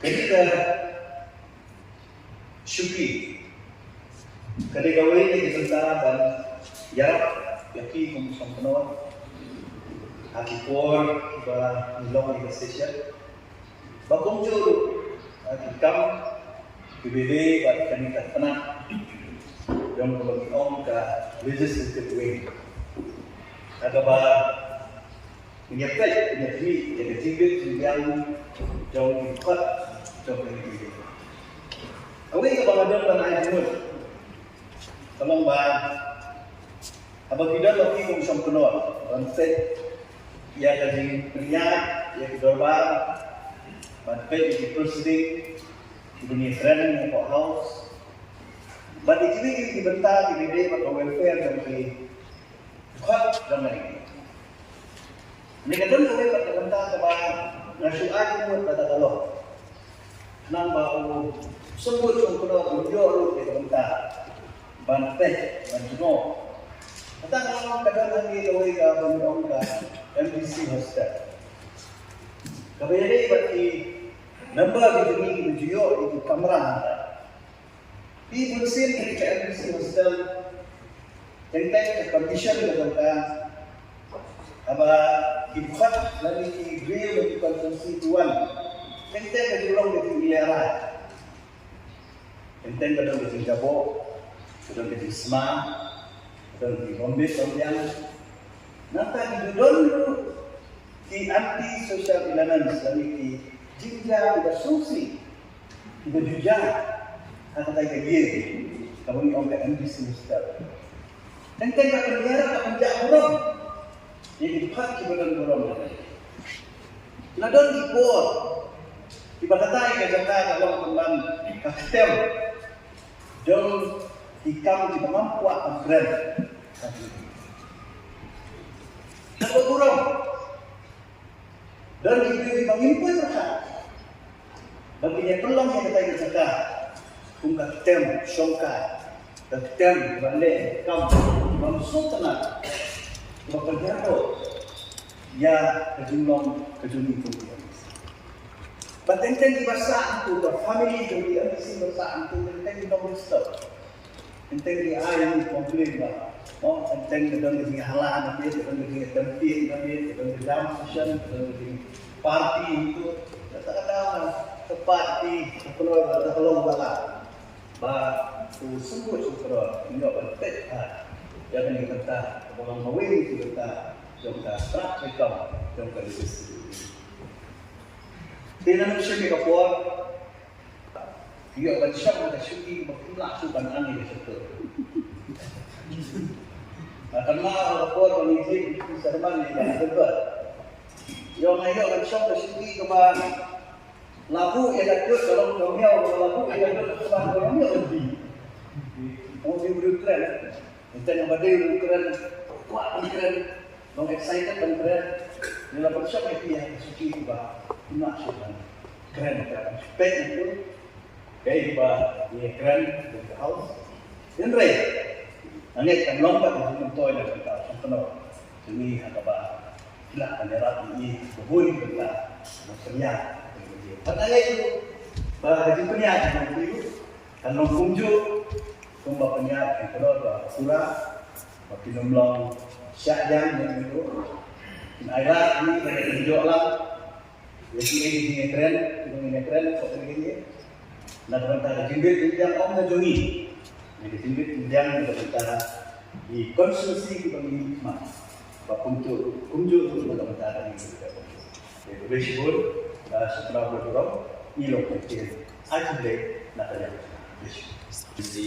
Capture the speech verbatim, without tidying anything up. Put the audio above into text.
Ka shuki ka dei kawei na ki bynta ban ïarap ïa phi kum u shongknor ha ki por kiba ngi long ïa ka session. Ba kumjuh ruh ha ki kam kiba ïadei bad kane ka tnat jong kaba ngi ong ka legislative wing. Ha kaba ngi ïa peit, ngi ïa peit ïa ka jingbit jingbiang jong ki dkhot jong ka Ri. Kawei kaba nga don ban ai jingmut ka long ba haba phi don la phi kum u shongknor ban peit ïa ka jingpynïaid ïa ki dorbar, ban peit ïa ki proceeding kiba ngi kren ha Court House, bad ïa kiwei kiwei ki bynta kiba ïadei bad ka welfare jong ki dkhot jong ka Ri. Ngi ka don kawei pat ka bynta kaba nga shu ai jingmut ba ka long. Khnang ba u symbud u shongknor un ïoh ruh ïa ka bynta ban peit, ban jngoh. Kata ka long ka don hangne kawei kaba ngi ong ka M D C hostel. Kaba ïadei bad ki member ki jong ngi kiba ju ïoh ïa ki kamra. Phi bunsien ki ka M D C hostel, teng teng ka condition ka jong ka, haba ki dkhot lane ki briew na ki constituency ki wan, teng teng ka jinglong ka jingïalehrai. Teng teng ka don ka jingjaboh, ka don ka jingsma, ka don ka jingbym bit bym biang. Nangta ki ju don ruh ki anti social elements lane ki jingjia kiba sngewsih kiba ju jia ha katai ka ïing kaba ngi ong ka M D C hostel. Teng teng ka pynïar, ka pynjah burom ïa ki dkhot kiba don burom. La don ki por kiba katai ka jaka ka long pynban ka ktem jong ki kam kiba ngam kwah ban kren. Kaba burom, don ki briew kiba ngim poi pyrkhat ba kin ïa pynlong ïa katai ka jaka kum ka ktem shongkai, ka ktem ban leh kam bym sngewtynnat, kaba pynhiar ïa ka jinglong ka jong ngi kum ki. Ba teng teng kiba sah hangto, ka family jong ki M D C ba sah hangto, teng teng ki long disturb. Teng teng ki ai complain ba, oh, teng teng ka don ka jingïahala na miet, ka don ka jingïatempit na miet, ka don ka jam session, ka don ka jingparty hangto. Kata kata ka party, ka pynlong, ka pynlong ba la. Ba u symbud u pynlong, u ïoh ban peit ha ïa kane ka bynta, kaba long kawei na ki bynta jong ka trap record jong ka legislature. Te na nang shem ïa ka por, ïoh ban shong ha ka shuki ba kim lah shuh ban ang ïa ka shuki. Nga kynmaw ha ka por ba ngi jied ki sermon ïa ka December. Ïoh nga ïoh ban shong ka shuki kaba la buh ïa ka kut ka long ka miaw, kaba la buh ïa ka kut ka long ka miaw. Ong dei u briew kren. Teng teng ba dei u kren, kwah ban kren, long excited ban kren. Ngi la pynshong ïa phi ha ka shuki ba phi lah shuh ban kren, ka peit ïa phi. Kaei ba ngi kren in the house. Hynrei nga ngeit kan long pat ka jingmyntoi na ka bynta u shongknor jong ngi ha kaba phi lah ban ïarap ïa ngi ha ka bun ka bynta ban pynïaid. Bad nga ngeit ruh ba ka jingpynïaid jong phi ruh kan long kumjuh kumba pynïaid ka kynnoh ba pura, ba kin ym long shah ïam ïa ngi ruh. Kin ailad ïa ngi ba kin ïoh lang ïa kiei ki jingïakren, ki jingïakren, ko kin ïa na ka bynta ka jingbit jingbiang ym na jong ngi, na ka jingbit jingbiang na ka bynta ki constituency kiba ngi khmat, ba kumjuh kumjuh na ka bynta ka ngi. Khublei shibun, ah, shiphew burom, ngi long kyntien. Ai khublei na ka liang. Khublei shibun.